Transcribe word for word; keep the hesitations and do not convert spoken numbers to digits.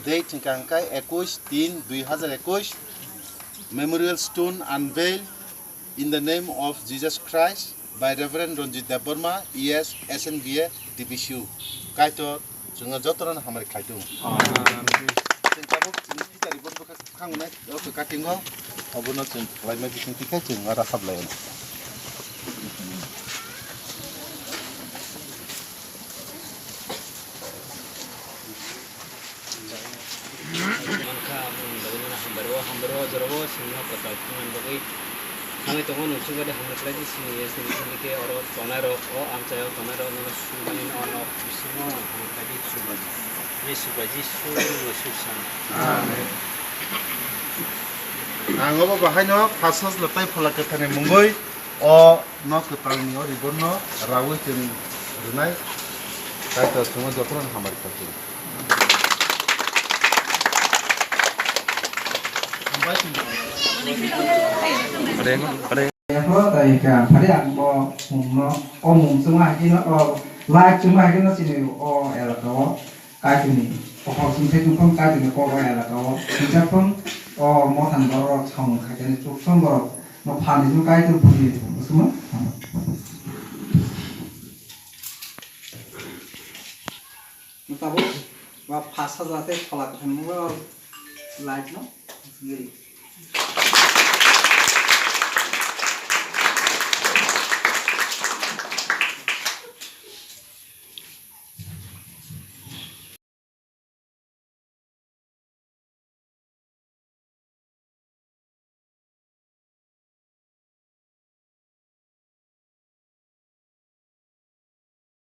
Date hwnkha hwnkhe ekush tin dui hazar ekush, Memorial Stone unveil in the name of Jesus Christ by Reverend Ranjit Debbarma, E S, S N B A, D P C U. Kaitor chwngno jotono hamari khlai tongo. Chwng tabuk chwng Peter ibon bwkha thangnai o katingo, obono chwng khlaimai bising tikhe chwng aro hablai. Mankha, aboni bagwi nono hambai rwo, hambai rwo, jorabo chwngno kwtal thangna bagwi thangwi tongo, nwng chubadi hambai khlai di, chini S D C ni khe oro tonai rok, o amchaio tonai rok nono sumani ono bisingo hambai khlai di, chubadi. Ni chubai Jisu ni mung bai suk san. Amen. Ang obo bahaino Pharsas le tai Phola Kwtharni mungwi o nok kwtalni o riborno rawi chwng rwnai, Kaitor chwngno jotono hamari kha chwng. Hambai chwng. Ore, ore. Eko tai ka phari ang bo mungno, o mung chwngma haikhe no, o live chwngma haikhe no chini o elaka o. Kaitwini, kokhok sumsai tongphang kaitwini kok o elaka o. Swijak phang o mothani borok rok samung khaikhe chukphang borok no phan hwnwi kaitwi buji muchungma. Tabuk ba phasa jate Phola Kwtharni mungwi o live no.